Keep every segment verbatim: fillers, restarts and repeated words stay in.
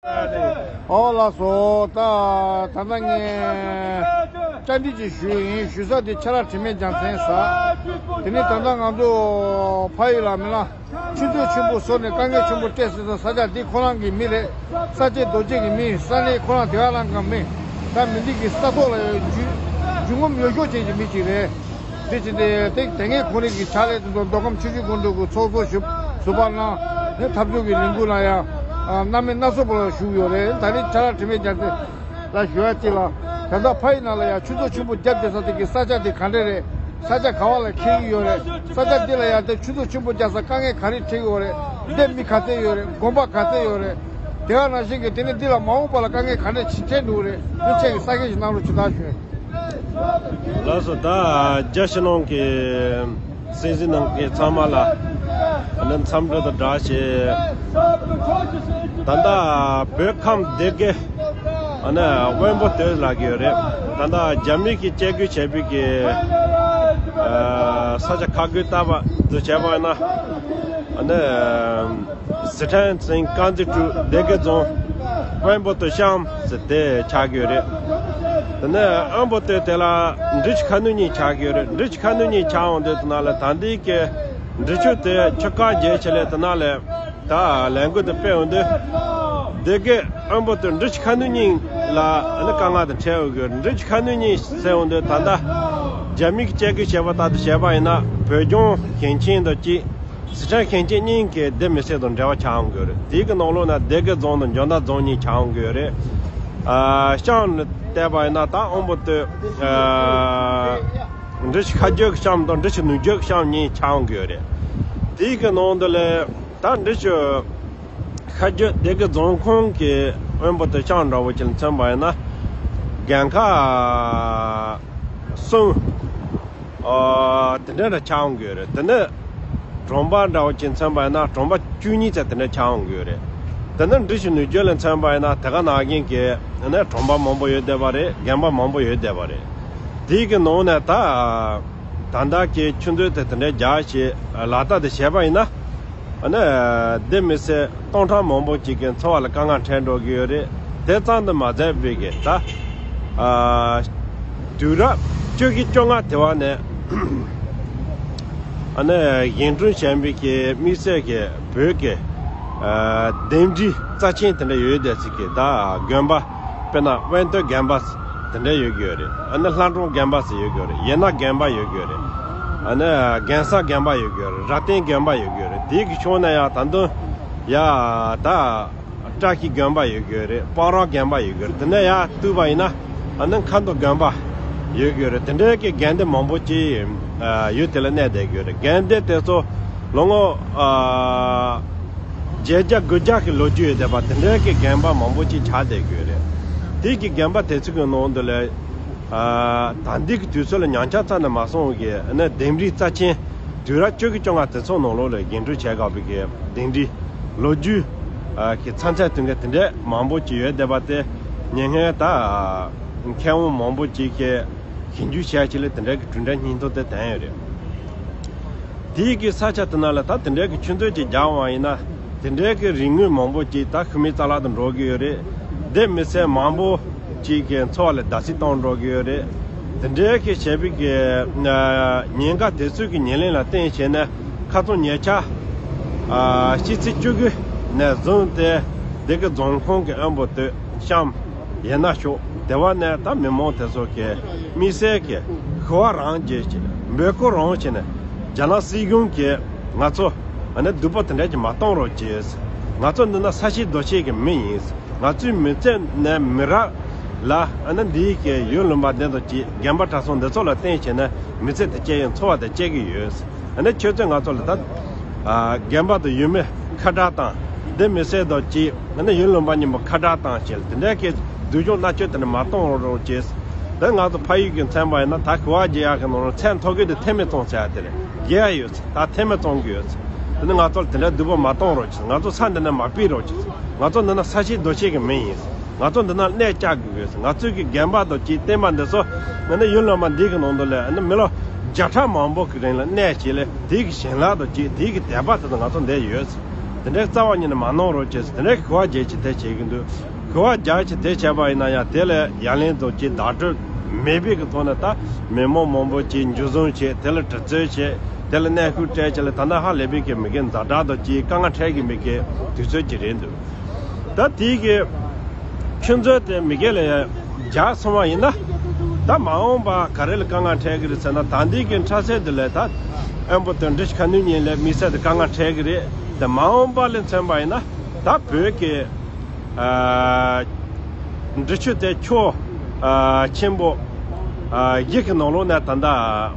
ཨོ་ལགས་སོ། ད་ད་ལྟ་ངས་བཅར་འདྲི་ཅིག་ཞུས་ཡིན། ཞུ་ས་དེ་ཆ་ར་དྲི་མེད་རྒྱལ་མཚན་ཟེར། དེ་ནས་ད་ལྟ་ང་ཚོ་ཕ་ཡུལ་ལ་མི་ལ་ཆུ་ཚོད་ཆེན་པོ་བཟོ་ནས་དཀའ་ངལ་ཆེན་པོ་སྤྲད་ཟེར་ཙང་། ས་ཆ་འདི་ཁོ་རང་གི་མི་རེད། ས་སྐྱེས་རྡོ་སྐྱེས་ཀྱི་མི། ས་གནས་ཁོ་རང་དེ་ག་རང་གི་མི། ད་མི་འདི་གི་ས་ཐོག་ལ་ཡང་རྒྱུས་རྒྱུས་ངོམ་ཡོད་ཤོག་ཅན་གྱི་མི་ཅིག་རེད། དེ་བྱས་ཏེ་དེ་དེ་སྔའི་ཁོ་རང་གི་ཕྱག་ལས་དེ་ཚོ་མདོ་ཁམས་ཆུ་བཞི་སྒང་དྲུག་གི་ཚོགས་གཙོ་ཞུ་ཟུར་པ་གནང་། དེ་འཐབ་ཕྱོགས་ཀྱི་ལས་འགུལ་ལ་ཡང་གནམ་མེད་སྣ་ཚོགས་པ་ལ་ཞུགས་ཡོད་རེད། ད་རེས་ཆ་ར་དྲི་མེད་རྒྱལ་མཚན་ལ་ཞུ་ཡ་གཅིག་ལ། ད་ལྟ་ཕ་ཡུལ་ནང་ལ་ཡང་ཆུ་ཚོད་ཆེན་པོ་བརྒྱབ་བསྡད་ས་དེ་གི་ས་ཆ་དེ་ག་འདྲ་རེད། ས་ཆ་ག་བ་ལ་འཁེལ་གྱི་ཡོད་རེད། ས་ཆ་འདི་ལ་ཡང་དེ་ཆུ་ཚོད་ཆེན་པོ་རྒྱག་ས་དཀའ་ངལ་ག་རེ་འཕྲད་ཀྱི་ཡོད་རེད། འདིར་མི་ག་ཚད་ཡོད་རེད། དགོན་པ་ག་ཚད་ཡོད་རེད། དེ་ག་ནང་བཞིན་གྱི་དེ་ནས་འདི་ལ་མ་འོངས་པ་ལ་དཀའ་ངལ་ག་འདྲ་ཅིག་འཕྲད་འགྲོ་གི་རེད། དེ་ཆེད་ཀྱི་ས་སྐད་ཞིག་གནང་རོགས་ཅིག་ད་ཞུ། ལགས་སོ། ད་རྒྱ་ཕྱི་ནང་གི་སྲིད་འཛིན་ནང་གི་ཚང་མ་ལ་ཨ་ནི་འཚམས་འདྲི་དང་སྦྲགས་བྱས། ད་ལྟ་བོད་ཁམས་སྡེ་དགེ་ཨ་ནི་དབོན་པོ་སྟོད་ལབ་ཀྱི་ཡོད་རེད། ད་ལྟ་རྒྱ་མི་གིས་བཅད་བགོས་བྱས་པའི་གི་ཨ་ས་ཆ་ཁ་བགོས་བཏབ་པ་དུ་བྱས་པ་ཡིན་ན། ཨ་ནི་སི་ཁྲོན་ཅིང་དཀར་མཛེས་ཀྲོའུ་སྡེ་དགེ་རྫོང་དབོན་པོ་སྟོད་ཤང་ཟེར་དེ་ཆགས་ཀྱི་ཡོད་རེད། དེ་ནས་དབོན་པོ་སྟོད་དེ་ལ་འབྲི་ཆུ་ཁ་སྣོན་གཉིས་ཆགས་ཀྱི་ཡོད་རེད། འབྲི་ཆུ་ཁ་སྣོན་གཉིས་ཆགས་འོང་དུས་དེ་ན་ལ་ད་འདི་གི་འབྲི་ཆུ་དེ་ཆུ་རྐ་བརྗེས་བྱས་ལས་དེ་ན་ལས་ད་ལས་འགུལ་དེ་སྤེལ་འོང་དུས། སྡེ་དགེ་དབོན་པོ་སྟོད་འབྲི་ཆུ་ཁ་སྣོན་གཉིས་ལ་ཨ་ནི་དཀའ་ངལ་དེ་འཕྲད་འོང་གི་ཡོད་རེད། འབྲི་ཆུ་ཁ་སྣོན་གཉིས་ཟེར་འོང་དུས་ད་ལྟ་རྒྱ་མི་གིས་བཅད་བགོས་བྱས་པ་ལྟར་དུ་བྱས་པ་ཡིན་ན་བོད་ལྗོངས་ཞིང་ཆེན་དང་གཅིག་སི་ཁྲོན་ཞིང་ཆེན་གཉིས་ཀྱི་སྡེ་མི་སེར་དང་འབྲེལ་བ་ཆགས་འོང་གི་ཡོད་རེད། དེའི་གི་ནང་ལོགས་ན་སྡེ་དགེ་རྫོང་དང་འཇོ་མདའ་རྫོང་གཉིས་ཆགས་འོང་གི་ཡོད་རེད། ཨ་ཤང་ནས་བལྟས་པ་ཡིན་ན་ད་དབོན་པོ་སྟོད་ཨ་འབྲི་ཆུ་ཁ་རྒྱུད་ཀྱི་ཤང་དང་འབྲི་ཆུ་ནུབ་རྒྱུད་ཀྱི་ཤང་གཉིས་ཆགས་འོང་གི་ཡོད་རེད། དེའི་གི་ནང་དུ་ལས་ད་འབྲི་ཆུ་ཁ་རྒྱུད་སྡེ་དགེ་རྫོང་ཁོངས་ཀྱི་དབོན་པོ་སྟོད་ཤང་འདྲ་བོ་ཅིག་ལ་མཚོན་པ་ཡིན་ན་རྒན་ཁ་གསུམ། ཨ་དེ་འདྲ་འདྲ་ཆགས་འོང་གི་ཡོད་རེད། དེ་ནས་གྲོང་པ་འདྲ་བོ་ཅིག་མཚོན་པ་ཡིན་ན་གྲོང་པ་བཅུ་གཉིས་ཙམ་དེ་འདྲ་ཆགས་འོང་གི་ཡོད་རེད། དེ་ནས་འབྲི་ཆུ་ནུབ་རྒྱུད་ལ་མཚོན་པ་ཡིན་ན་དེ་ག་ནང་བཞིན་གྱི་ནས་གྲོང་པ་མང་པོ་ཡོད་བསྡད་པ་རེད། དགོན་པ་མང་པོ་ཡོད་བསྡད་པ་རེད། དེའི་གི་ནང་ནས་ད་ད་ལྟ་གི་ཆུ་མཛོད་དེ་དེ་འདྲ་རྒྱག་བྱས་ལག་བསྟར་དེ་བྱས་པ་ཡིན་ན། ཨ་ནི་སྡེ་མི་སེར་སྟོང་ཕྲག་མང་པོ་ཅིག་གི་འཚོ་བ་ལ་དཀའ་ངལ་འཕྲད་འགྲོ་གི་ཡོད་རེད། དེ་ཙམ་དུ་མ་ཟད་པའི་གི་ད་ཨ་དུས་རབས་བཅུ་བཞི་བཅོ་ལྔ་དེ་བ་ནས་ཨ་ནི་གཞུང་གྲོན་བྱས་པའི་གི་དམིགས་བསལ་གྱི་བོད་ཀྱི་ཨ་ལྡེབས་རིས་རྩ་ཆེན་དེ་འདྲ་ཡོད་བསྡད་ཅིག་གི་ད་དགོན་པ། དཔེར་ན་དབོན་སྟོད་དགོན་པ་དེ་འདྲ་ཡོད་ཀྱི་ཡོད་རེད། ཨ་ནི་ལྷ་འབྲོང་དགོན་པ་ཟེར་ཡོད་ཀྱི་ཡོད་རེད། ཡེ་ན་དགོན་པ་ཡོད་ཀྱི་ཡོད་རེད། ཨ་ནི་རྒན་བསམ་དགོན་པ་ཡོད་ཀྱི་ཡོད་རེད། རྭ་སྟེང་དགོན་པ་ཡོད་ཀྱི་ཡོད་རེད། དེའི་གི་ཕྱོགས་ནས་ཡང་ད་དུང་ཡ་ད་བཀྲ་ཤིས་དགོན་པ་ཡོད་ཀྱི་ཡོད་རེད། སྤང་རང་དགོན་པ་ཡོད་ཀྱི་ཡོད་རེད། དེ་ནས་ཡར་བཏུས་པ་ཡིན་ན་ཨ་ནི་མཁའ་འགྲོ་དགོན་པ་ཡོད་ཀྱི་ཡོད་རེད། དེ་འདྲའི་གི་དགོན་སྡེ་མང་པོ་ཅིག་ཡུལ་དེ་ལ་གནས་བསྡད་ཀྱི་ཡོད་རེད། དགོན་སྡེ་དེ་ཚོ་ལོ་ངོ་ཨ་བརྒྱད་བརྒྱ་དགུ་བརྒྱ་གི་ལོ་རྒྱུས་ཡོད་བསྡད་པ་དེ་འདྲའི་གི་དགོན་པ་མང་པོ་ཅིག་ཆགས་བསྡད་ཀྱི་ཡོད་རེད། དེ་གི་དགོན་པ་དེ་ཚོ་གི་ནང་དུ་ལས་ཨ་ད་ལྟའི་གི་དུས་ཚོད་ལ་ཉམས་ཆག་ཚར་ནས་མ་སོང་གི་ཨ་ནི་ལྡེབས་རིས་རྩ་ཆེན་དུས་རབས་བཅུ་བཞི་བཅོ་ལྔ་དེ་ཚོ་ནང་ལོགས་ལ་རྒྱུན་འགྲུལ་བྱས་དགོས་པའི་གི་ལྡེབས་རིས་ལོ་རྒྱུས་ཨ་གི་ཚན་རྩལ་སྟོན་མཁན་དེ་འདྲའི་མང་པོ་ཅིག་ཡོད་བསྡད་པ་དེ་ཉེ་སྔོན་ད་མཁས་དབང་མང་པོ་ཅིག་གིས་ཞིབ་འཇུག་བྱས་ཅིག་ལ་དེ་འདྲའི་གི་གྲུབ་འབྲས་སྙིང་སྟོབས་དེ་ཐོན་ཡོད་རེད། དེའི་གི་ས་ཆ་དེ་ན་ལ་ད་དེ་འདྲའི་གི་ཆུ་མཛོད་ཅིག་རྒྱག་པ་ཡིན་ན་དེ་འདྲའི་གི་རིག་དངོས་མང་པོ་ཅིག་ད་ཤུལ་མའི་རྩ་བརླག་ཏུ་འགྲོ་གི་ཡོད་རེད། སྡེ་མི་སེར་མང་པོ་ཅིག་གི་འཚོ་བ་ལ་བརྡབ་གསིག་གཏོང་འགྲོ་གི་ཡོད་རེད། དེ་འདྲའི་གི་བྱས་པའི་གི་ཉེན་ཁ་དེ་ཚོའི་གི་ཉེར་ལེན་ལ་བརྟེན་བྱས་ནས་ཁ་སང་ཉེ་ཆར་ཕྱི་ཚེས་བཅུ་དགུ་ནས་བཟུང་སྟེ་སྡེ་དགེ་རྫོང་ཁོངས་ཀྱི་དབོན་པོ་སྟོད་ཤང་ཡན་ན་ཤོག་སྡེ་བ་ནས་ད་མི་མང་དེ་ཚོ་གི་དམིགས་བསལ་གྱི་ཤི་བ་རང་བྱས་ཀྱི་འབོད་སྐུལ་རང་བྱས་ནས་རྒྱ་ནག་སྲིད་གཞུང་གིས་ང་ཚོ་ཨ་ནི་སྡུག་པོ་དེ་འདྲ་ཅིག་མ་གཏོང་རོགས་བྱས། ང་ཚོ་འདི་ན་ས་གཤིས་རྡོ་གཤིས་ཀྱི་མི་ཡིན། ང་ཚོའི་མི་ཚེ་ནས་མི་རབས་ལ་ཨ་ནི་འདིའི་གི་ཡུལ་ལུང་པ་འདི་ཚོ་ཅིག་རྒན་པ་གྲྭ་ཚང་འདི་ཚོ་ལ་བརྟེན་བྱས་ནས་མི་ཚེ་དེ་སྐྱེལ་ཡོང་འཚོ་བ་དེ་སྐྱེལ་གི་ཡོད། ཨ་ནི་ཁྱོད་ཚོས་ང་ཚོ་ལ་ད་ཨ་རྒན་པ་དང་ཡུལ་མི་ཁ་བྲལ་དང་འདི་མི་སེར་དང་གཅིག་ཨ་ནི་ཡུལ་ལུང་པ་མཉམ་པོ་ཁ་བྲལ་དང་བྱས་དེ་འདྲའི་གི་སྡུག་སྦྱོང་མནར་གཅོད་དེ་འདྲ་མ་གཏོང་རོགས་བྱས། ད་ང་ཚོ་ཕ་ཡུལ་གྱི་མཚོན་པ་ཡིན་ན་ད་ཤི་བ་རྒྱག་ཡག་གི་ནང་ལ་ཚད་མཐོ་གི་དེ་ཐེ་མེད་བཙོང་བྱ་ཡ་དེ་རེད། རྒྱག་ཡ་ཡོད་ད་ཐེ་མེད་བཙོང་གི་ཡོད། དེ་ནི་ང་ཚོ་ལ་དེ་འདྲ་སྡུག་པོ་མ་གཏོང་རོགས་བྱས། ང་ཚོ་ས་འདི་ནས་མ་ཕུད་རོགས་བྱས། ང་ཚོ་འདི་ན་ས་གཤིས་རྡོ་གཤིས་ཀྱི་མི་ཡིན། ང་ཚོ་འདི་ན་གནས་བཅག་དགོས་ཡོད། ང་ཚོའི་གི་རྒན་པ་དང་གཅིག་བསྟན་པ་འདི་ཚོ་ང་ནི་ཡུལ་ལུང་པ་འདི་གི་ནང་དུ་ལས་ནི་མི་ལོ་བརྒྱ་ཕྲག་མང་པོ་གི་རིང་ལ་གནས་བྱས་ལས་དེའི་གི་བྱིན་རླབས་དང་གཅིག་དེའི་གི་དད་པ་དེ་ཚོ་ང་ཚོ་འདིར་ཡོད། དེ་འདྲའི་རྩ་བ་ཉིད་ནས་མ་གནང་རོགས་བྱས་ཟེར། དེ་འདྲའི་གོ་བ་རྒྱག་ཅིག་དེ་བྱེད་ཀྱི་འདུག་གོ་བ་རྒྱག་ཅིག་དེ་བྱས་པ་ཡིན་ན་ཡང་དེ་ལ་ཡ་ལན་དང་ཅིག་བརྡ་སྤྲོད་མེད་པའི་གི་ཐོག་ནས་ད་མི་མང་མང་པོ་ཅིག་འཇུ་བཟུང་བྱས། དེ་ལ་དྲི་རྩད་བྱས། དེ་ལ་གནོན་ཤུགས་སྤྲད་བྱས་ལ་ད་ལྟ་ཧ་ལས་པའི་གི་མི་གེ་ཛ་དྲག་དང་ཅིག་དཀའ་ངལ་འཕྲད་ཀྱི་མི་གེ་དུས་ཚོད་ཅིག་རེད་འདུག་ད་དེའི་གི་ཆུ་མཛོད་དེ་མི་སྒེར་ལ་རྒྱག་སོང་བ་ཡིན་ན། ད་མ་འོངས་པ་ག་རེ་ལ་དཀའ་ངལ་འཕྲད་ཀྱི་རེད་ཟེར་ན། ད་འདི་གི་འཕྲལ་སེལ་འདི་ལས་ད་དབོན་པོ་དོན་གྲུབ་ཁ་ནུས་གཉིས་ལ་དམིགས་བསལ་དུ་དཀའ་ངལ་འཕྲད་ཀྱི་རེད། དེ་མ་འོངས་པ་ལ་མཚོན་པ་ཡིན་ན། ད་བོད་ཀྱི་ཨ་འབྲི་ཆུ་དེ་ཁྱུ་ཨ་ཆེན་པོ་ཨ་བཞི་གི་ནང་ལོགས་ནས། ད་ལྟ་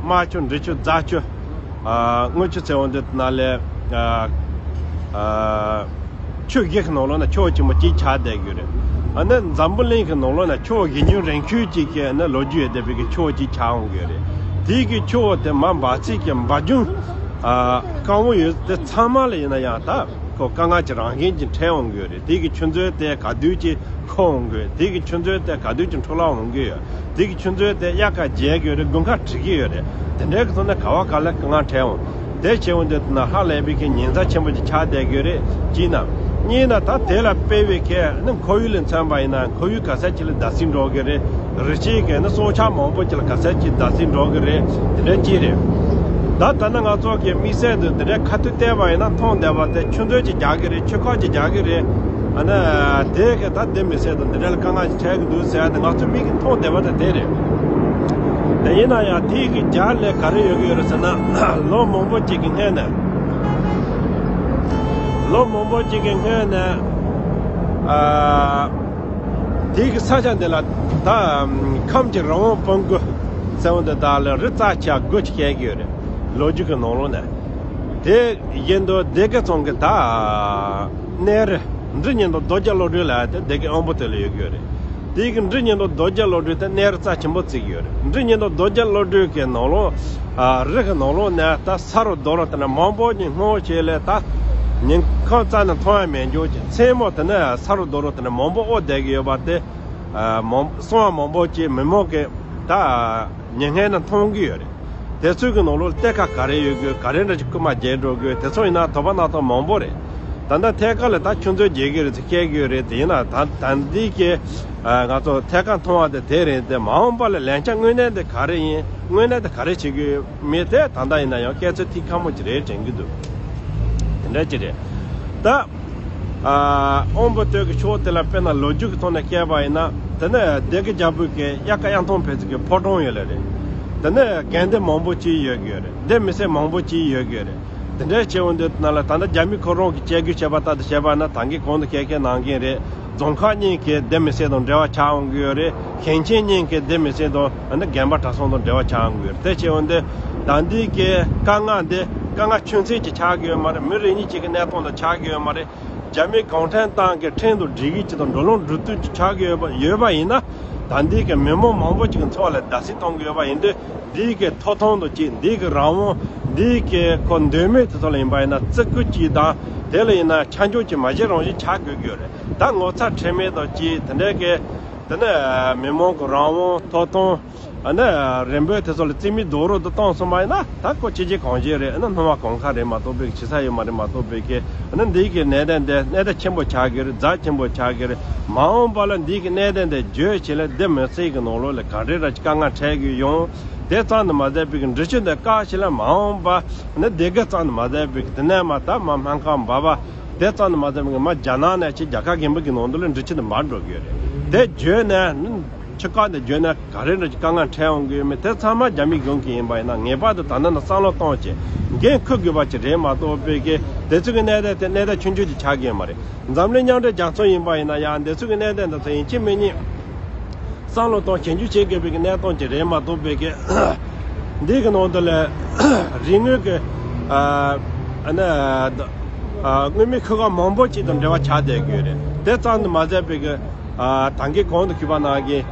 རྨ་ཆུ། འབྲི་ཆུ། རྫ་ཆུ། ཨ་རྔུལ་ཆུ་ཟེར་བ་འདི་ནང་ལས་ཨ་ཨ་ཆུ་བཞི་གི་ནང་ལོགས་ན་ཁྱུ་ཆེན་པོ་གཅིག་ཆགས་བསྡད་ཡོད་རེད། ཨ་ནི་འཛམ་བུ་གླིང་གི་ནང་ལོགས་ན་ཁྱུ་ཡིན་རྒྱུ་རིང་ཤོས་གཅིག་གི་ཨ་ནི་ལོ་རྒྱུས་ཡོད་བསྡད་པའི་གི་ཁྱུ་གཅིག་ཆགས་འོང་གི་ཡོད་རེད། དེའི་གི་ཁྱུ་དེ་མ་འབབ་ཚིགས་ཀྱི་འབབ་རྒྱུན་ཨ་དཀར་པོ་ཡོད་དེ་ཚང་མ་ལ་ཡིན་ན་ཡང་ད་ཁོ་དཀའ་ངལ་གྱི་རང་བཞིན་གྱི་འཕྲད་འོང་གི་ཡོད་རེད། དེའི་གི་ཆུ་མཛོད་དེ་ག་དུས་ཀྱི་འཁོར་འོང་གི་ཡོད། དེ་གི་ཆུ་མཛོད་དེ་ག་དུས་ཀྱི་འཕྲོ་བརླག་འོང་གི་ཡོད། དེ་གི་ཆུ་མཛོད་དེ་དབྱར་ཁ་རྒྱག་གི་ཡོད་རེད། དགུན་ཁ་བྲི་གི་ཡོད་རེད། དེ་འདྲའི་གི་ཐོག་ནས་ག་བ་ག་ལ་དཀའ་ངལ་འཕྲད་འོང་། དེ་བྱས་འོང་དུས་ན་ཧ་ལས་པའི་གི་ཉེན་ཚབས་ཆེན་པོ་ཅིག་ཆགས་བསྡད་ཀྱི་ཡོད་རེད། གཅིག་ན། གཉིས་ན་ད་དེ་ལ་དཔེ་བའི་གི་ནི་ཁོར་ཡུག་ལ་མཚོན་པ་ཡིན་ན། ཁོར་ཡུག་ག་ས་ཅིག་ལ་ཟླ་ཟིན་འགྲོ་གི་རེད། རི་སྐྱེས་གི་ནི་སྲོག་ཆགས་མང་པོ་ཅིག་ལ་ག་ས་ཅིག་ཟླ་ཟིན་འགྲོ་གི་རེད། དེ་འདྲ་ཅིག་རེད། ད་ད་ནི་ང་ཚོ་གི་དམིགས་བསལ་དུ་དེ་འདྲའི་ཁ་ཐུག་བལྟས་པ་ཡིན་ན་མཐོང་བསྡད་པ་དེ་ཆུ་མཛོད་ཅིག་རྒྱག་གི་རེད། ཆུ་ཁ་ཅིག་རྒྱག་གི་རེད། ཨ་ནི་དེ་གི་ད་དེ་མི་སྲིད་དུ་འདི་འདྲ་ལ་དཀའ་ངལ་ཅིག་འཕྲད་ཀྱི་འདུག་ཟེར་ཡ་དེ་ང་ཚོ་མིག་གིས་མཐོང་བསྡད་པ་དེ་དེ་རེད། དེ་ཡིན་ན་ཡང་དེ་གི་རྒྱ་ལས་ག་རེ་ཡོད་ཀྱི་ཡོད་རེད་ཟེར་ན། ལོ་མང་པོ་ཅིག་གི་སྔོན་ནས། ལོ་མང་པོ་ཅིག་གི་སྔོན་ནས་ཨ། དེ་གི་ས་ཆ་འདི་ལ་ད་ཁམས་ཀྱི་རི་བོང་སྤུན་དགུ་ཟེར་བ་འདི་དག་ལ་རི་རྩ་ཆེ་དགུ་ཅིག་བཤད་ཀྱི་ཡོད་རེད། ལོ་རྒྱུས་ཀྱི་ནང་ལོགས་ནས། དེ་བཞིན་དུ་སྡེ་དགེ་རྫོང་གི་ད་གནས་རི་འབྲི་ཉིན་ཐོ་རྡོ་རྗེ་བློ་གྲོས་ལབ་ཡ་དེ་སྡེ་དགེ་དབོན་པོ་དེ་ལ་ཡོད་ཀྱི་ཡོད་རེད། དེ་གི་འབྲི་ཉིན་ཐོ་རྡོ་རྗེ་བློ་གྲོས་དེ་གནས་རི་རྩ་ཆེན་པོ་བརྩི་གི་ཡོད་རེད། འབྲི་ཉིན་ཐོ་རྡོ་རྗེ་བློ་གྲོས་ཀྱི་ནང་ལོགས་ཨ་རི་གི་ནང་ལོགས་ནས་ད་ས་རུ་རྡོ་རུ་དེ་འདྲ་མང་པོ་ཉིན་སྔོན་ཆད་ལས་ད་ཉིན་ཁ་རྩ་ནས་མཐོང་ཡ་མེད་འགྱོ་ཅིག་མཚན་མོ་དེ་ནས་ས་རུ་རྡོ་རུ་དེ་འདྲ་མང་པོ་གཡོ་བསྡད་ཀྱི་ཡོད་པ་དེ། ཨ་མང་སོང་བ་མང་པོ་ཅིག་མི་མང་གིས་ད་ཉིན་སྔོན་ནས་མཐོང་གི་ཡོད་རེད། དེ་ཚོའི་གི་ནང་ལོགས་གཏེར་ཁ་ག་རེ་ཡོད་དགོས། ག་རེ་འདྲ་ཅིག་རྐུན་མ་བརྒྱབ་འགྲོ་དགོས། དེ་ཚོ་ཡིན་ན་དོགས་པ་སྣ་ཚོགས་མང་པོ་རེད། ད་ལྟ་ཐད་ཀར་ལ་ད་ཆུ་མཛོད་རྒྱག་གི་རེད་ཟེར་བཤད་ཀྱི་ཡོད་རེད། དེ་ཡིན་ན་ད་ད་འདི་གི་ཨ་ང་ཚོ་ཐད་ཀར་མཐོང་བ་དེ་དེ་རེད། དེ་མ་འོངས་པ་ལ་ལན་ཆ་དངོས་གནས་དེ་ག་རེ་ཡིན། དངོས་གནས་དེ་ག་རེ་བྱེད་ཀྱི་ཡོད་མེད་དེ་ད་ལྟ་ཡིན་ན་ཡང་སྐད་ཚོད་ཐིག་ཁ་མོ་ཅིག་རེད་དྲན་གྱི་འདུག་དེ་འདྲ་ཅིག་རེད། ད། ཨ་དབོན་པོ་སྟོད་ཀྱི་ཕྱོགས་དེ་ལ་དཔེར་ན་ལོ་རྒྱུས་ཀྱི་ཐོག་ནས་བཤད་པ་ཡིན་ན། དེ་ནས་སྡེ་དགེ་རྒྱལ་པོ་གི་དབྱར་ཁ་དབྱར་ཐང་ཕེབས་ཚུལ་གྱི་ཕོ་བྲང་ཡོད་ལེ་རེད། དེ་ནས་དགོན་སྡེ་མང་པོ་ཅིག་ཡོད་ཀྱི་ཡོད་རེད། སྡེ་མི་སེར་མང་པོ་ཅིག་ཡོད་ཀྱི་ཡོད་རེད། དེ་འདྲའི་བྱས་འོང་དུས་ན་ལ་ད་ལྟ་རྒྱ་མི་ཁོ་རང་གི་བཅད་བསྒྱུར་བྱས་པ་ལྟར་དུ་བྱས་པ་ན་ད་གིན་གོང་དུ་བཤད་མཁན་ནང་བཞིན་རེད། རྫོང་ཁག་གཉིས་ཀྱི་སྡེ་མི་སེར་དང་འབྲེལ་བ་ཆགས་འོང་གི་ཡོད་རེད། ཞིང་ཆེན་གཉིས་ཀྱི་སྡེ་མི་སེར་དང་ཨ་ནི་དགོན་པ་གྲྭ་ཚང་དང་འབྲེལ་བ་ཆགས་འོང་གི་ཡོད་རེད། དེ་བྱས་འོང་དུས་ད་འདི་གི་དཀའ་ངལ་འདི་དཀའ་ངལ་ཆུང་ཚད་ཅིག་ཆགས་ཀྱི་ཡོད་མ་རེད། མི་རེ་གཉིས་གཅིག་གི་གནས་སྟངས་དང་ཆགས་ཀྱི་ཡོད་མ་རེད། རྒྱ་མི་གུང་ཁྲན་ཏང་གི་ཁྲིམས་དང་སྒྲིག་གཞི་ཅིག་དང་འགྲོ་ལམ་སྒྲིག་འཛུགས་ཅིག་ཆགས་ཀྱི་ཡོད་པ་ཡོད་པ་ཡིན་ན། ད་འདི་གི་མི་མང་མང་པོ་ཅིག་གི་འཚོ་བ་ལ་བརྡབ་གསིག་གཏོང་གི་ཡོད་པ་ཡིན་དུས། འདི་གི་ཐོབ་ཐང་དང་གཅིག་འདི་གི་རང་དབང་། འདི་གི་ཁོ་འདོད་མོས་དེ་ཚོ་ལ་ཡིན་པ་ཡིན་ན་བརྩི་བཀུར་ཅིག་དང་། དེ་ལ་ཡིན་ན་ཆ་འཇོག་ཅིག་མ་བྱེད་རང་བཞིན་ཆགས་དགོས་ཀྱི་ཡོད་རེད། ད་ངོ་ཚ་ཁྲེལ་མེད་དང་གཅིག་དེ་འདྲའི་གི་དེ་ནས་མི་མང་གི་རང་དབང་ཐོབ་ཐང་། ཨ་ནི་རིམ་པས་དེ་ཚོ་ལ་རྩིས་མེད་རྡོག་རོལ་དུ་བཏང་སོང་བ་ཡིན་ན། ད་ཁོ་ཅི་བྱེད་གང་བྱེད་རེད། ཨ་ནི་སྣང་བ་གང་ག་རེད་མ་གཏོགས་པའི་ཕྱི་ས་ཡོད་མ་རེད་མ་གཏོགས་པའི་གི། ཨ་ནི་འདི་གི་གནད་དོན་དེ་གནད་དོན་ཆེན་པོ་ཆགས་ཀྱི་རེད། རྫ་ཆེན་པོ་ཆགས་ཀྱི་རེད། མ་འོངས་པ་ལ་འདི་གི་གནད་དོན་དེ་བརྗོད་བྱས་ལ་སྡེ་མི་སེར་གི་ནང་ལོགས་ལ་ག་འདྲའི་ར་དཀའ་ངལ་འཕྲད་ཀྱི་ཡོང་། དེ་ཙམ་དུ་མ་ཟད་པའི་གི་འབྲི་ཆུ་འདི་བཀག་བྱས་ལ་མ་འོངས་པ་ནི་སྡེ་དགེ་ཙམ་དུ་མ་ཟད་པའི་གི་དེ་ནས་མ་ད་མ་སྨན་ཁང་འབབ་པ། དེ་ཙམ་དུ་མ་ཟད་པའི་གི་མ་རྒྱ་ནག་ནས་ཅིག་རྒྱ་གར་དགོན་པ་གི་ནང་དུ་ལ་འབྲི་ཆུ་འདི་འབབ་འགྲོ་གི་ཡོད་རེད། དེ་བརྗོད་ནས་ནི། ཆུ་བཀག་དེ་བརྗོད་ན་ག་རེ་འདྲ་ཅིག་དཀའ་ངལ་འཕྲད་འོང་གི་ཡོད་མེད་དེ་ཚང་མ་རྒྱ་མི་གཞུང་གི་ཡིན་པ་ཡིན་ན་ངེས་པར་དུ་ད་ནང་ན་བསམ་བློ་གཏོང་བྱས་འགན་འཁུར་དགོས་པ་ཅིག་རེད་མ་གཏོགས་པའི་གི་དེ་ཚོ་གི་གནད་དོན་དེ་གནད་དོན་ཆུང་ཆུང་ཅིག་ཆགས་ཀྱི་ཡོད་མ་རེད། འཛམ་གླིང་མཉམ་འབྲེལ་རྒྱལ་ཚོགས་ཡིན་པ་ཡིན་ན་ཡང་དེ་ཚོ་གི་གནད་དོན་དེ་ཚོ་ཡིན་གཅིག་མིན་གཉིས་བསམ་བློ་གཏོང་ཞིབ་འཇུག་བྱེད་དགོས་པའི་གི་གནད་དོན་ཅིག་རེད་མ་གཏོགས་པའི་གི་འདི་གི་ནང་དུ་ལ་རིག་དངོས་ཀྱི་ཨ་ཨ་ནི་ཨ་དངོས་མེད་ཁུ་ཁ་མང་པོ་ཅིག་དང་འབྲེལ་བ་ཆགས་བསྡད་ཀྱི་ཡོད་རེད། དེ་ཙམ་དུ་མ་ཟད་པའི་གི་ཨ་ད་གིན་གོང་དུ་ཞུས་པ་ནང་བཞིན།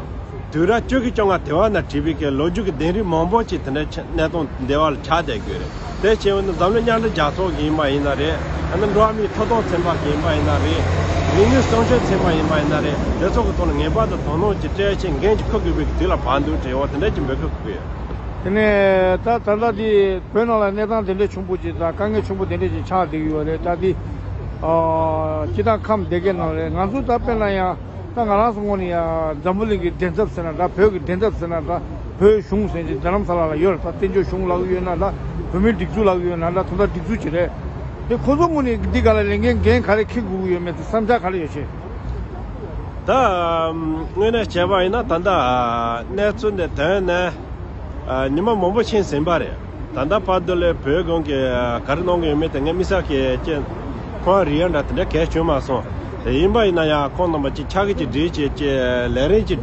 དུས་རབས་བཅོ་བརྒྱད་བཅོ་ལྔ་དེ་བ་ན་བྲིས་པའི་གི་ལོ་རྒྱུས་ཀྱི་ལྡེབས་རིས་མང་པོ་ཅིག་དེ་འདྲའི་ཆ་གནས་སྟངས་འདི་བ་ལ་ཆགས་བསྡད་ཀྱི་ཡོད་རེད། དེ་བྱས་པ་ནི་འཛམ་གླིང་མཉམ་འབྲེལ་རྒྱལ་ཚོགས་ཀྱི་ཡིན་པ་ཡིན་ན་རེད། ཨ་ནི་འགྲོ་བ་མིའི་ཐོབ་ཐང་ཚན་པ་གི་ཡིན་པ་ཡིན་ན་རེད། རིག་གནས་སྲུང་སྐྱོབ་ཚན་པ་ཡིན་པ་ཡིན་ན་རེད། དེ་ཚོ་གི་ཐོག་ནས་ངེས་པར་དུ་དོ་སྣང་ཅིག་སྤྲད་བྱས་འགན་ཅིག་འཁུར་དགོས་པའི་གི་དུས་ལ་བབས་འདུག་དྲན་པ་དེ་འདྲ་ཅིག་འབོད་སྐུལ་ཞུ་གི་ཡོད། དེ་ནས་ད་ད་ལྟ་འདི་བོད་ནང་ལ་གནས་སྟངས་དེ་འདྲ་ཆེན་པོ་ཅིག་དང་དཀའ་ངལ་ཆེན་པོ་དེ་འདྲ་ཅིག་ཆགས་བསྡད་ཀྱི་ཡོད་རེད། ད་འདི་ ཨ། སྤྱི་བཏང་ཁམས་སྡེ་དགེ་ནང་ལས་ང་ཚོ་ད་དཔེར་ན་ཡང་ད་ང་རང་ཚོ་ངོས་ནས་ཡང་འཛམ་བུ་གླིང་གི་མགྲིན་ཚབ་ཟེར་ན་འདྲ། བོད་ཀྱི་མགྲིན་ཚབ་ཟེར་ན་འདྲ། བོད་གཞུང་ཟེར་གྱི་རྡ་རམ་ས་ལ་ལ་ཡོད་རེད། ད་བཙན་བྱོལ་གཞུང་ལབ་ཀྱི་ཡོད་ན་འདྲ། བོད་མིའི་སྒྲིག་འཛུགས་ལབ་ཀྱི་ཡོད་ན་འདྲ། ད་ལྟ་སྒྲིག་འཛུགས་ཅིག་རེད། དེ་ཁོ་ཚོ་ངོས་ནས་འདི་ག་ལ་ལས་འགན་འགན་ག་རེ་འཁྱེར་དགོས་ཀྱི་ཡོད་མེད་དེ་བསམ་འཆར་ག་རེ་ཡོད་ཤེས། ད་དངོས་གནས་བྱས་པ་ཡིན་ན་ད་ལྟ་གནས་ཚུལ་འདི་ཐོན་ནས་ཉི་མ་མང་པོ་ཕྱིན་ཟིན་པ་རེད། ད་ལྟ་བར་དུ་ལས་བོད་གཞུང་གིས་ག་རེ་གནང་གི་ཡོད་མེད་དེ་ངས་དམིགས་བསལ་གྱི་ཅིག་ཁོང་རེ་ཡ་འདྲ་དེ་འདྲ་གལ་བྱུང་མ་སོང་། དེ་ཡིན་པ་ཡིན་ན་ཡང་ཁོང་རྣམ་པ་ཅིག་ཕྱག་གི་ཅིག་སྒྲིལ་བྱས་ཅིག་ལས་རིམ་ཅིག་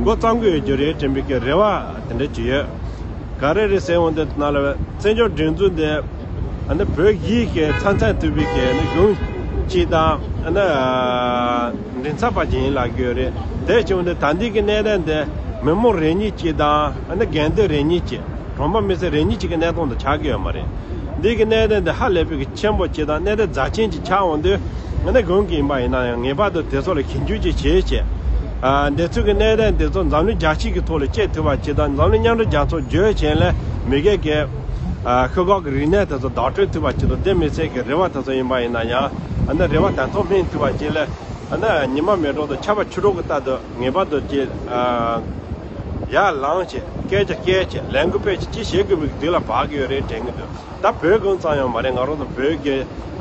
འགོ་བརྩམ་གི་ཡོད་རྒྱུ་རེད་དྲན་པའི་གི་རེ་བ་དེ་འདྲ་ཅིག་ཡོད། ག་རེ་རེད་ཟེར་འོང་དུས་ན་ལ་བཙན་བྱོལ་སྒྲིག་འཛུགས་འདི་ཨ་ནི་བོད་ཡིག་གི་ཚན་རྩལ་ཐུབ་པའི་གི་ཨ་ནི་གཞུང་གཅིག་དང་ཨ་ནི་མགྲིན་ཚབ་པ་ཅིག་ཡིན་ལབ་ཀྱི་ཡོད་རེད། དེ་བྱུང་སྟེ་ད་ལྟའི་གི་གནས་སྟངས་འདི་མི་མང་རེ་གཉིས་གཅིག་དང་ཨ་ནི་དགོན་སྡེ་རེ་གཉིས་གཅིག་གྲོང་པ་མི་སེར་རེ་གཉིས་གཅིག་གི་གནས་སྟངས་དང་ཆགས་ཀྱི་ཡོད་མ་རེད། འདི་གི་གནད་དོན་འདི་ཧ་ལས་པའི་གི་ཆེན་པོ་ཅིག་དང་གནད་དོན་རྩ་ཆེན་ཅིག་ཆགས་འོང་དུས་ང་ནི་གང་གི་ཡིན་པ་ཡིན་ན་ཡང་ངེས་པར་དུ་དེ་ཚོ་ལ་ཞིབ་འཇུག་ཅིག་བྱེད་ཅེས། ཨ། འདི་ཚོ་གི་གནད་དོན་འདི་ཚོ་འཛམ་གླིང་རྒྱལ་སྤྱི་གི་ཐོག་ལ་སྐྱེལ་ཐུབ་པ་ཅིག་དང་འཛམ་གླིང་མཉམ་འབྲེལ་རྒྱལ་ཚོགས་བརྗོད་བྱེད་ལས་མི་སྒེར་གྱི་ཨ། ཤོག་ཁག་གི་རིག་གནས་དེ་ཚོ་བདག་སྤྲོད་ཐུབ་པ་ཅིག་དང་དེ་མི་ཚད་ཀྱི་རེ་བ་དེ་ཚོ་ཡིན་པ་ཡིན་ན་ཡང་ཨ་ནི་རེ་བ་དེ་ཚོ་སྨིན་ཐུབ་པ་ཅིག་ལས་ཨ་ནི་ཉི་མ་མེ་ཏོག་དང་ཆར་པ་ཆུ་གྲོགས་ཀྱི་ལྟར་དུ་ངེས་པར་དུ་ཅིག་ཨ། ཡར་ལངས་བྱས་སྐད་ཆ་བཤད་བྱས་ལས་འགུལ་སྤེལ་བྱས་ཅི་བྱེད་དགོས་པའི་དུས་ལ་བབ་ཀྱི་ཡོད་རེད་དྲན་གྱི་འདུག་ད་བོད་ཁོངས་ཙམ་ཡང་མ་རེད། ང་རང་ཚོ་བོད་ཀྱི་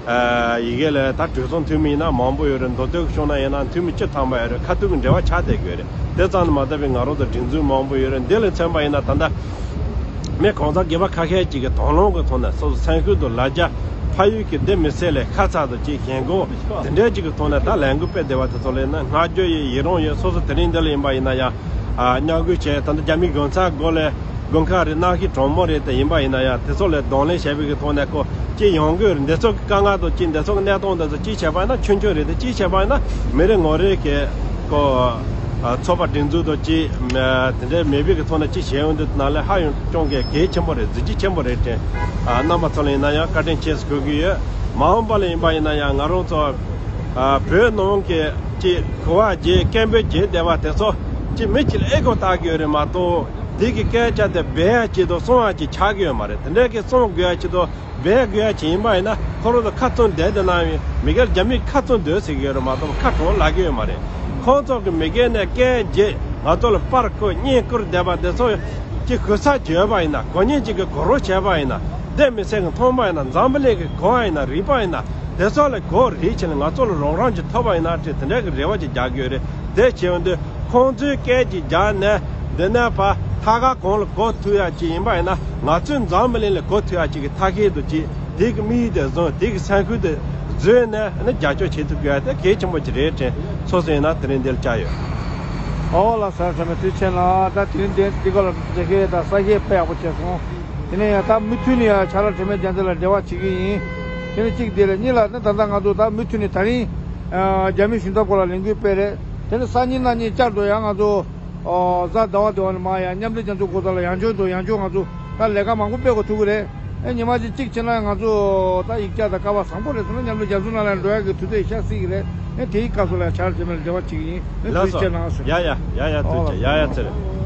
ཨ། ཡི་གེ་ལ་ད་གྲོས་ཚོགས་འཐུས་མི་ཡིན་ན་མང་པོ་ཡོད་རེད། མདོ་སྟོད་ཀྱི་ཕྱོགས་ན་ཡིན་ན་འཐུས་མི་བཅུ་ཐམ་པ་ཡོད་རེད། ཁ་ཐུག་གི་འབྲེལ་བ་ཆགས་བསྡད་ཀྱི་ཡོད་རེད། དེ་ཙམ་དུ་མ་ཟད་པའི་ང་རང་ཚོ་སྒྲིག་འཛུགས་མང་པོ་ཡོད་རེད། འདི་ལ་མཚོན་པ་ཡིན་ན་ད་ལྟ་མི་གང་ཟག་སྒེར་པ་ཁ་ཤས་ཅིག་གིས་དང་བླངས་ཀྱི་ཐོག་ནས་སོ་སོ་སེམས་ཤུགས་དང་ལ་རྒྱ་ཕ་ཡུལ་གྱི་སྡེ་མི་སེར་ལས་ཁ་ཚ་དང་ཅིག་ཞེན་ཁོག་དེ་འདྲའི་ཅིག་གི་ཐོག་ནས་ད་ལས་འགུལ་སྤེལ་བསྡད་པ་དེ་ཚོ་ལ་ཡིན་ན་བསྔགས་བརྗོད་ཡིན། ཡི་རང་ཡིན། སོ་སོ་དེ་རིང་འདི་ལ་ཡིན་པ་ཡིན་ན་ཡང་། ཨ། མཉམ་འགུལ་བྱས། ད་ལྟ་རྒྱ་མིའི་གོང་ཚད་སྒོ་ལས་དགོན་ཁག་རེད། གནམ་གཤིས་གྲང་མོ་རེད། དེ་ཡིན་པ་ཡིན་ན་ཡང་དེ་ཚོ་ལ་གདོང་ལེན་བྱས་པའི་གི་ཐོག་ནས་ཁོ་ཅི་ཡོང་གི་རེད། འདི་ཚོ་གི་དཀའ་ངལ་དང་ཅི་འདི་ཚོ་གི་གནས་སྟངས་འདི་ཚོ་ཅི་བྱས་པ་ཡིན་ན་ཆུང་ཆུང་རེད། དེ་ཅི་བྱས་པ་ཡིན་ན་མི་རེ་ངོ་རེ་གི་ཁོ་ཚོགས་པ་སྒྲིག་འཛུགས་དང་ཅི་དེ་འདྲའི་མེད་པའི་གི་ཐོག་ནས་ཅི་བྱས་ཡོང་དུས་ནང་ལས་ཧ་ཡང་ཅུང་གི་གལ་ཆེན་པོ་རེད། གཟི་བརྗིད་ཆེན་པོ་རེད་དྲན། རྣམ་པ་ཚོ་ལ་ཡིན་ན་ཡང་བཀའ་དྲིན་ཆེ་ཞུ་གི་ཡོད། མ་འོངས་པ་ལ་ཡིན་པ་ཡིན་ན་ཡང་ང་རང་ཚོ་བོད་ནང་གི་ཅི་གོ་བ་བརྗེ་སྐད་འབོད་བྱས་བསྡད་པ་དེ་ཚོ་ཅི་མི་གཅིག་ལ་ཨེ་ཁོ་བཏགས་ཀྱི་ཡོད་རེད་མ་གཏོགས། དེ་གི་སྐད་ཆ་དེ་འབད་ཡ་ཅིག་དང་གསུང་ཡ་ཅིག་ཆགས་ཀྱི་ཡོད་མ་རེད། དེ་འདྲ་གི་གསུང་དགོས་ཡ་ཅིག་དང་འབད་དགོས་ཡ་ཅིག་ཡིན་པ་ཡིན་ན་ཁོ་རང་ཚོ་ཁ་བཙུམ་བསྡད་དེ་ན་མི་སྒེར་རྒྱ་མིས་ཁ་བཙུམ་སྡོད་ཟེར་གྱི་ཡོད་རེད་མ་གཏོགས་ཁ་གྲོངས་ལབ་ཀྱི་ཡོད་མ་རེད། ཁོང་ཚོ་གི་མི་སྒེར་ནས་སྐད་བརྗེད་ང་ཚོ་ལ་པར་བརྐོས་བརྙན་བསྐུར་བསྡད་པ་དེ་ཚོ་ཅིག་གུས་ས་བྱས་པ་ཡིན་ན། གོ་མཉམ་གཅིག་གི་གོ་རོགས་བྱས་པ་ཡིན་ན། སྡེ་མི་སེར་གི་མཐོང་པ་ཡིན་ན། འཛམ་བུ་གླིང་གི་གོ་བ་ཡིན་ན། རིག་པ་ཡིན་ན། དེ་ཚོ་ལ་གོ་རིག་བྱས་ནས་ང་ཚོ་ལ་རོགས་རམ་ཅིག་ཐོབ་པ་ཡིན་ན་ཅེས་དེ་འདྲ་གི་རེ་བ་ཅིག་རྒྱག་གི་ཡོད་རེད། དེ་བྱས་ཡོང་དུས་ཁོང་ཚོའི་སྐད་ཅིག་རྒྱག་ནས་འདི་ནས་ཕར་ཐད་ཀར་གང་ལ་གོ་ཐུབ་ཡ་ཅིག་ཡིན་པ་ཡིན་ན། ང་ཚོའི་འཛམ་བུ་གླིང་ལ་གོ་ཐུབ་ཡ་ཅིག་གི་ཐབས་ཤེས་དང་ཅིག་དེ་གི་དམིགས་ཡུལ་དེ་བཟུང་། དེ་གི་སེམས་ཁུར་དེ་བཟོས་ནས་ནི་རྒྱབ་སྐྱོར་བྱེད་ཐུབ་དགོས་ཡ་དེ་གལ་ཆེན་པོ་ཅིག་རེད་དྲན། སོ་སོ་ཡིན་ན་དེ་རིང་འདིར་བཅར་ཡོད། ཨོ་ལགས་སོ། ཚང་མས་ཐུགས་རྗེ་ཆེ་གནང་། ད་དེ་རིང་འདི་འདི་ག་ལ་མཇལ་ཁ་དང་ས་གཞི་དཔེ་ཡག་པོ་བྱས་སོང་། དེ་ནས་ཡང་ད་མུ་མཐུད་ནས་ཡང་ཕྱག་ལས་དྲི་མེད་རྒྱལ་མཚན་ལ་འབྲེལ་བ་བྱེད་ཀྱི་ཡིན། དེ་ནས་གཅིག་དེ་རེད། གཉིས་ལ་ནི་ད་ལྟ་ང་ཚོ་ད་མུ་མཐུད་ནས་ད་རིང་ཨ་རྒྱ་མིའི་གཞུང་ཚབ་སྐོར་ལ་ལས་འགུལ་སྤེལ་རེད། དེ་ནས་སང་ཉིན་གནངས་ཉིན་བསྐྱར་དུ་ཡང་ང་ཚོ་ཨོ་གཟའ་ཟླ་བ་དེ་བ་ནས་མར་ཡང་མཉམ་འབྲེལ་རྒྱལ་ཚོགས་སྐོར་ལ་ཡང་བསྐྱར་དུ་ཡང་བསྐྱར་ང་ཚོ་ད་ལས་ཀ་མང་པོ་སྤེལ་དགོས་ཐུག་གི་རེད། ཨེ་ཉི་མ་གཅིག་གཅིག་བྱས་ན་ང་ཚོ་ད་ཡིག་ཆ་དང་སྐལ་བ་བཟང་པོ་རེད་ཟེར་ན་མཉམ་དུ་རྒྱ་མཚོ་ནང་ལ་འགྲོ་ཡག་གི་དུས་ཚོད་ཤར་སྲིད་ཀྱི་རེད། ཨེ་དེའི་སྐབས་སུ་ལ་ཕྱག་ལས་དྲི་མེད་ལ་འབྲེལ་བ་བྱེད་ཀྱི་ཡིན། ཨེ་ལགས་ཐུགས་རྗེ་ཆེ་གནང་ཟེར། ཡ་ཡ་ཡ་ཡ་ཐུགས་རྗེ་ཆེ། ཡ་ཡ་ཚེ་རིང་།